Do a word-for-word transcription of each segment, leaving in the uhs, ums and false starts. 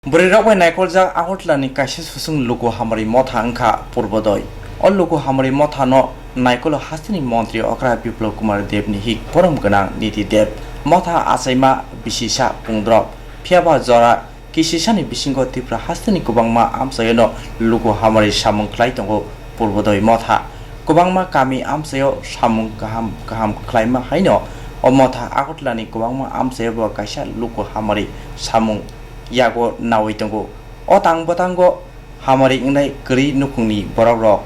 Bwrwirok bai naikoljak Agartala ni kaisa susung luku hamari motha wngkha Purbodoy. O luku hamari motha no naikolo hasteni montri okra Biplab Kumar Deb ni hik borom gwnang Niti Deb. Motha achaima bisisa pungdrop. Phiyaba jora kisisani bisingo Tripura hasteni kwbangma amchaio no luku hamari samung khlai tongo Purbodoy motha. Kwbangma kami amchaio samung kaham kaham khlaima haino o motha Agartala ni kwbangma amchaio bo kaisa luku hamari samung yago nawi tongo. O tang bwtango hamari wngnai kwrwi nukhungni borokrok.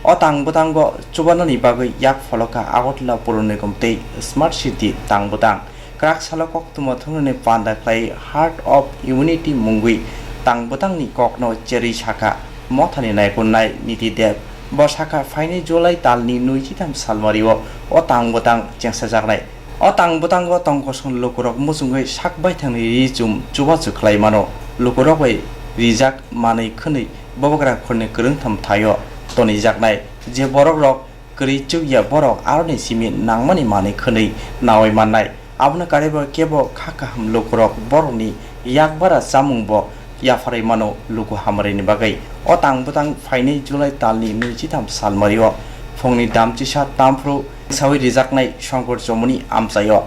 O tang bwtango chubanani bagwi yak pholokha Agartala Puro Nigam tei Smart City tang bwtang. Kwrak salo koktwma thumnani panda khlai Heart of Unity mungwi tang bwtangni kokno cherwi sakha mothani naikolnai Niti Deb. Bo sakha phainai July talni nui chitham salmario o tang bwtang chengsajaknai. O tang bwtango tongkosong lukurok muchungwi sak baithangni ri chum chubachu khlai mano. Lukurok bai rijak manwi khwnwi bubagra khorni kwrwngtham thaio tonijaknai je borokrok kwrwi chukya borok aroni simi nangmani manwi khwnwi nawi mannai. Abono karwibo kebo kha kaham lukurok borokni yakbara chamungbo yapharwi mano luku hamari ni bagwi. O tang bwtang phainai July talni nui chitham salmario phungni damchisa tamphru sawi rijaknai Songkor Chomoni amchaio.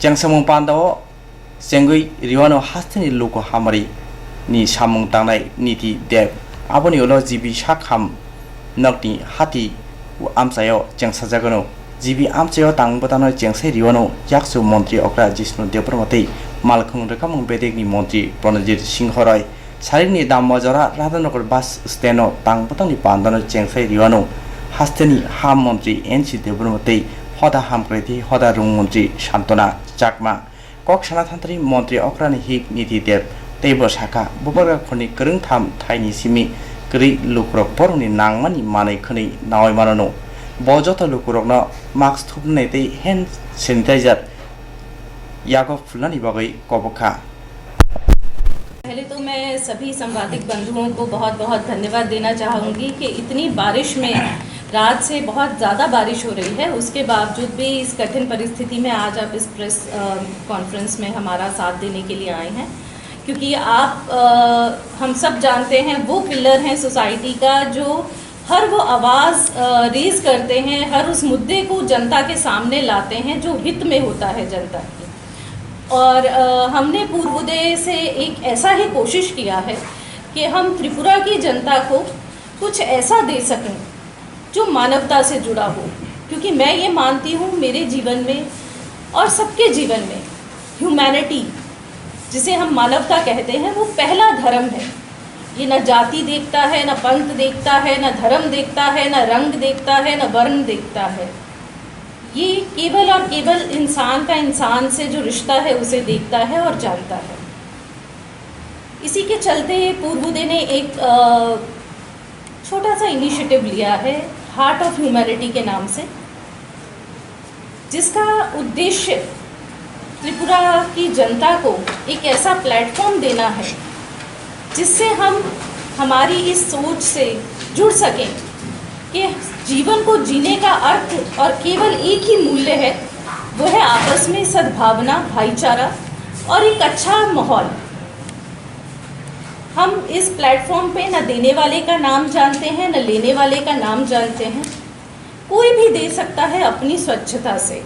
Chengsamung pandao chengwi riwano hasteni luku hamari ni samung tangnai Niti Deb. Aboni ulo G B Sakham nokni hati amchaio chengsajagano. G B amchaio tang bwtano chengsai riwano yakchu montri okra Jishnu Debbarma tei malkhung rwkhamung bedekni montri Pranajit Singh Roy. Saringni Damma jora Radhanagar bus stando tang bwtangni pandano chengsai riwano hasteni ha montri N C Debbarma tei hoda hamkrai tei hoda rung montri Santona Chakma. Kok sana thantri montri okrani hik Niti Deb tei bo sakha, bubagra khorni kwrwngtham thaini simi kwrwi lukurok borokni nangmani manwi khwnwi nawi mano. Bo joto lukurokno mask thupnai tei hand sanitizer yago phulnani bagwi kobok kha. पहले तो मैं सभी संवादिक बंधुओं को बहुत-बहुत धन्यवाद देना चाहूँगी कि इतनी बारिश में, रात से बहुत ज़्यादा बारिश हो रही है, उसके बावजूद भी इस कठिन परिस्थिति में आज आप इस प्रेस, अ, कॉन्फ्रेंस में हमारा साथ देने के लिए आए हैं, क्योंकि आप, अ, हम सब जानते हैं, वो पिलर हैं सोसाइटी का, जो हर वो आवाज़, अ, रेज़ करते हैं, हर उस मुद्दे को जनता के सामने लाते हैं, जो हित में होता है जनता के। और, अ, हमने पूर्वोदय से एक ऐसा ही कोशिश किया है कि हम त्रिपुरा की जनता को कुछ ऐसा दे सकें जो मानवता से जुड़ा हो, क्योंकि मैं ये मानती हूँ, मेरे जीवन में और सबके जीवन में ह्यूमैनिटी, जिसे हम मानवता कहते हैं, वो पहला धर्म है। ये ना जाति देखता है, ना पंथ देखता है, ना धर्म देखता है, ना रंग देखता है, ना वर्ण देखता है। ये केवल और केवल इंसान का इंसान से जो रिश्ता है, उसे देखता है और जानता है। इसी के चलते पूर्वोदय ने एक, अ, छोटा सा इनिशिएटिव लिया है हार्ट ऑफ ह्यूमैनिटी के नाम से, जिसका उद्देश्य त्रिपुरा की जनता को एक ऐसा प्लेटफॉर्म देना है जिससे हम हमारी इस सोच से जुड़ सकें कि जीवन को जीने का अर्थ और केवल एक ही मूल्य है, वो है आपस में सद्भावना, भाईचारा और एक अच्छा माहौल। हम इस प्लेटफॉर्म पे न देने वाले का नाम जानते हैं, न लेने वाले का नाम जानते हैं। कोई भी दे सकता है अपनी स्वच्छता से,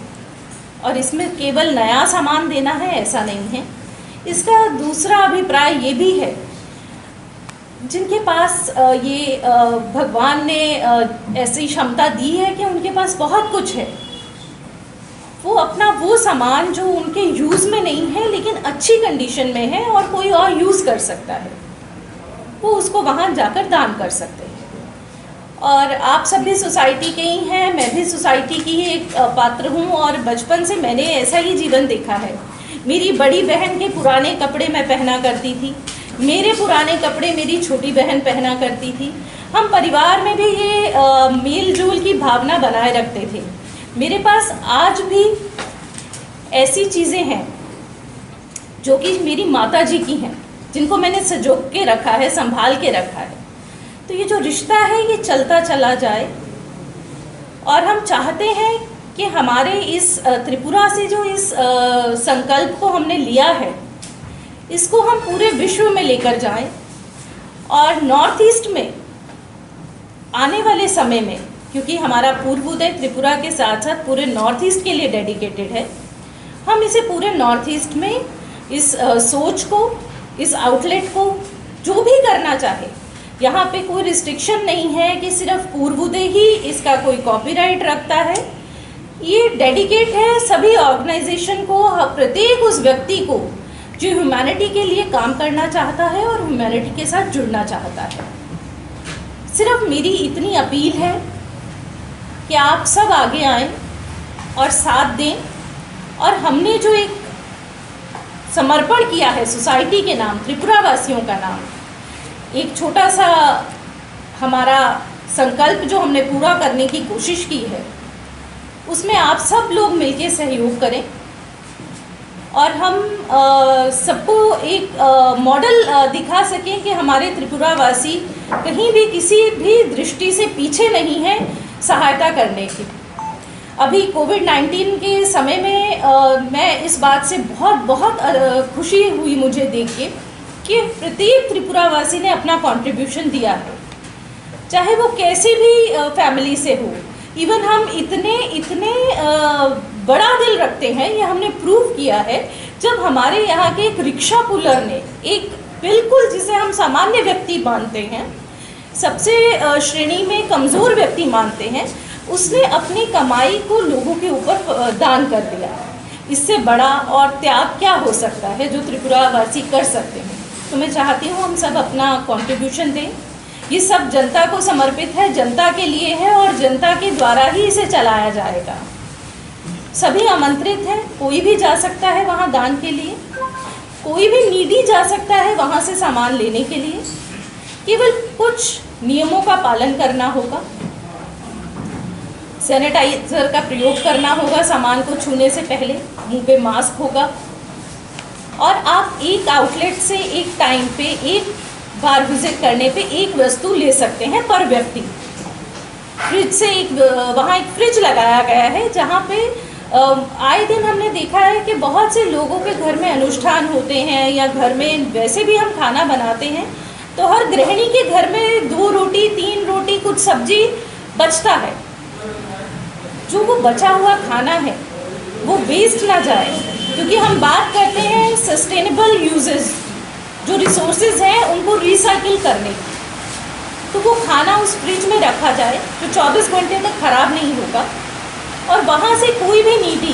और इसमें केवल नया सामान देना है, ऐसा नहीं है। इसका दूसरा अभिप्राय ये भी है, जिनके पास, अ, ये, अ, भगवान ने, अ, ऐसी क्षमता दी है कि उनके पास बहुत कुछ है, वो अपना वो सामान जो उनके यूज़ में नहीं है लेकिन अच्छी कंडीशन में है और कोई और यूज़ कर सकता है, वो उसको वहाँ जाकर दान कर सकते हैं। और आप सब भी सोसाइटी के ही हैं, मैं भी सोसाइटी की ही एक, अ, पात्र हूँ और बचपन से मैंने ऐसा ही जीवन देखा है। मेरी बड़ी बहन के पुराने कपड़े मैं पहना करती थी, मेरे पुराने कपड़े मेरी छोटी बहन पहना करती थी। हम परिवार में भी ये, अ, मेल जोल की भावना बनाए रखते थे। मेरे पास आज भी ऐसी चीज़ें हैं जो कि मेरी माता जी की हैं, जिनको मैंने सँजो के रखा है, संभाल के रखा है। तो ये जो रिश्ता है, ये चलता चला जाए। और हम चाहते हैं कि हमारे इस, अ, त्रिपुरा से जो इस, अ, संकल्प को हमने लिया है, इसको हम पूरे विश्व में लेकर जाएं और नॉर्थ ईस्ट में आने वाले समय में, क्योंकि हमारा पूर्वोदय त्रिपुरा के साथ साथ पूरे नॉर्थ ईस्ट के लिए डेडिकेटेड है, हम इसे पूरे नॉर्थ ईस्ट में इस अ, सोच को, इस आउटलेट को, जो भी करना चाहे, यहाँ पे कोई रिस्ट्रिक्शन नहीं है कि सिर्फ पूर्वोदय ही इसका कोई कॉपीराइट रखता है। ये डेडिकेट है सभी ऑर्गेनाइजेशन को, ह- प्रत्येक उस व्यक्ति को जो ह्यूमैनिटी के लिए काम करना चाहता है और ह्यूमैनिटी के साथ जुड़ना चाहता है। सिर्फ मेरी इतनी अपील है कि आप सब आगे आएं और साथ दें। और हमने जो एक समर्पण किया है सोसाइटी के नाम, त्रिपुरा वासियों का नाम, एक छोटा सा हमारा संकल्प जो हमने पूरा करने की कोशिश की है, उसमें आप सब लोग मिलके सहयोग करें और हम अ, सबको एक मॉडल दिखा सकें कि हमारे त्रिपुरा वासी कहीं भी किसी भी दृष्टि से पीछे नहीं है सहायता करने की। अभी कोविड नाइन्टीन के समय में अ, मैं इस बात से बहुत बहुत अ, खुशी हुई मुझे देख के कि प्रत्येक त्रिपुरा वासी ने अपना कंट्रीब्यूशन दिया है, चाहे वो कैसी भी फैमिली से हो। इवन हम इतने इतने अ, बड़ा दिल रखते हैं, ये हमने प्रूव किया है जब हमारे यहाँ के एक रिक्शा पुलर ने, एक बिल्कुल जिसे हम सामान्य व्यक्ति मानते हैं, सबसे अ, श्रेणी में कमज़ोर व्यक्ति मानते हैं, उसने अपनी कमाई को लोगों के ऊपर अ, दान कर दिया। इससे बड़ा और त्याग क्या हो सकता है जो त्रिपुरा वासी कर सकते हैं? तो मैं चाहती हूँ हम सब अपना कंट्रीब्यूशन दें। ये सब जनता को समर्पित है, जनता के लिए है और जनता के द्वारा ही इसे चलाया जाएगा। सभी आमंत्रित हैं, कोई भी जा सकता है वहाँ दान के लिए, कोई भी नीडी जा सकता है वहाँ से सामान लेने के लिए। केवल कुछ नियमों का पालन करना होगा। सैनिटाइजर का प्रयोग करना होगा सामान को छूने से पहले, मुंह पे मास्क होगा। और आप एक आउटलेट से एक टाइम पे, एक बार विजिट करने पे एक वस्तु ले सकते हैं पर व्यक्ति। फ्रिज से एक अ, वहाँ एक फ्रिज लगाया गया है जहाँ पे अ, आए दिन हमने देखा है कि बहुत से लोगों के घर में अनुष्ठान होते हैं या घर में वैसे भी हम खाना बनाते हैं, तो हर गृहिणी के घर में दो रोटी, तीन रोटी, कुछ सब्जी बचता है। जो वो बचा हुआ खाना है, वो वेस्ट ना जाए, क्योंकि हम बात करते हैं सस्टेनेबल यूजेस, जो रिसोर्सेज हैं उनको रिसाइकिल करने की। तो वो खाना उस फ्रिज में रखा जाए जो चौबीस घंटे तक खराब नहीं होगा, और वहाँ से कोई भी नीडी,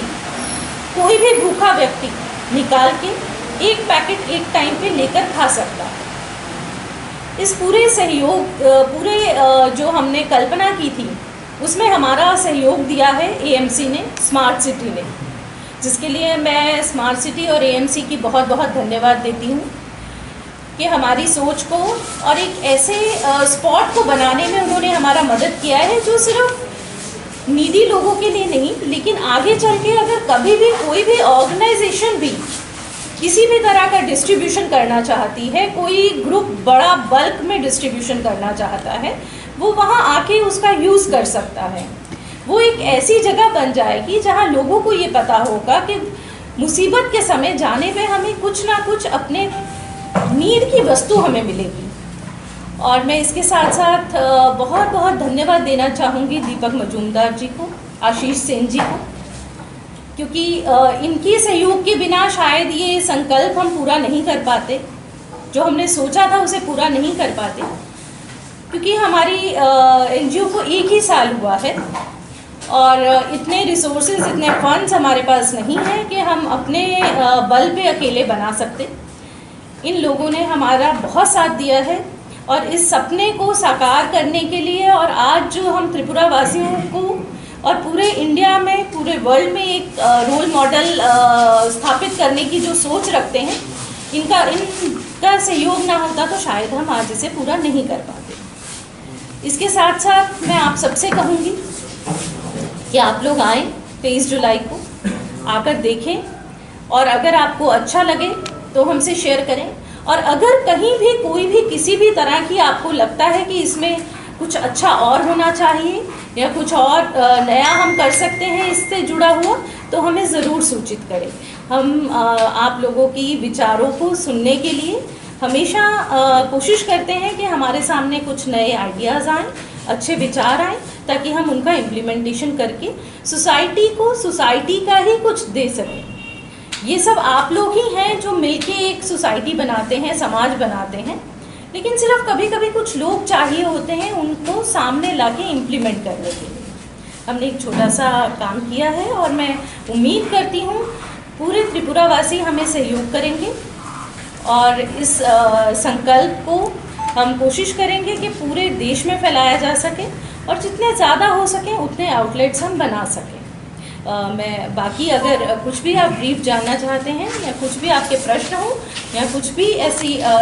कोई भी भूखा व्यक्ति निकाल के एक पैकेट एक टाइम पे लेकर खा सकता है। इस पूरे सहयोग अ, पूरे अ, जो हमने कल्पना की थी, उसमें हमारा सहयोग दिया है एएमसी ने, स्मार्ट सिटी ने, जिसके लिए मैं स्मार्ट सिटी और एएमसी की बहुत बहुत धन्यवाद देती हूँ कि हमारी सोच को और एक ऐसे अ, स्पॉट को बनाने में उन्होंने हमारा मदद किया है, जो सिर्फ नीडी लोगों के लिए नहीं, लेकिन आगे चल के अगर कभी भी कोई भी ऑर्गेनाइजेशन भी किसी भी तरह का डिस्ट्रीब्यूशन करना चाहती है, कोई ग्रुप बड़ा बल्क में डिस्ट्रीब्यूशन करना चाहता है, वो वहाँ आके उसका यूज़ कर सकता है। वो एक ऐसी जगह बन जाएगी जहाँ लोगों को ये पता होगा कि मुसीबत के समय जाने पे हमें कुछ ना कुछ अपने नीड की वस्तु हमें मिलेगी। और मैं इसके साथ साथ अ, बहुत बहुत धन्यवाद देना चाहूँगी दीपक मजूमदार जी को, आशीष सेन जी को, क्योंकि अ, इनके सहयोग के बिना शायद ये संकल्प हम पूरा नहीं कर पाते, जो हमने सोचा था उसे पूरा नहीं कर पाते, क्योंकि हमारी एनजीओ को एक ही साल हुआ है और अ, इतने रिसोर्सेज, इतने फंड्स हमारे पास नहीं है कि हम अपने अ, बल पे अकेले बना सकते। इन लोगों ने हमारा बहुत साथ दिया है और इस सपने को साकार करने के लिए और आज जो हम त्रिपुरा वासियों को और पूरे इंडिया में, पूरे वर्ल्ड में एक रोल मॉडल स्थापित करने की जो सोच रखते हैं, इनका इनका सहयोग ना होता तो शायद हम आज इसे पूरा नहीं कर पाते। इसके साथ साथ मैं आप सबसे कहूँगी कि आप लोग आएँ तेईस जुलाई को, आकर देखें और अगर आपको अच्छा लगे तो हमसे शेयर करें। और अगर कहीं भी कोई भी किसी भी तरह की आपको लगता है कि इसमें कुछ अच्छा और होना चाहिए या कुछ और अ, नया हम कर सकते हैं इससे जुड़ा हुआ, तो हमें ज़रूर सूचित करें। हम अ, आप लोगों की विचारों को सुनने के लिए हमेशा अ, कोशिश करते हैं कि हमारे सामने कुछ नए आइडियाज़ आएँ, अच्छे विचार आएँ, ताकि हम उनका इम्प्लीमेंटेशन करके सोसाइटी को सोसाइटी का ही कुछ दे सकें। ये सब आप लोग ही हैं जो मिलके एक सोसाइटी बनाते हैं, समाज बनाते हैं। लेकिन सिर्फ कभी-कभी कुछ लोग चाहिए होते हैं उनको सामने लाके इम्प्लीमेंट करने के लिए। हमने एक छोटा सा काम किया है और मैं उम्मीद करती हूँ पूरे त्रिपुरा वासी हमें सहयोग करेंगे और इस अ, संकल्प को हम कोशिश करेंगे कि पूरे देश में फैलाया जा सके और जितने ज़्यादा हो सके उतने आउटलेट्स हम बना सकें। अ, मैं बाकी अगर कुछ भी आप ब्रीफ जानना चाहते हैं या कुछ भी आपके प्रश्न हो या कुछ भी ऐसी अ,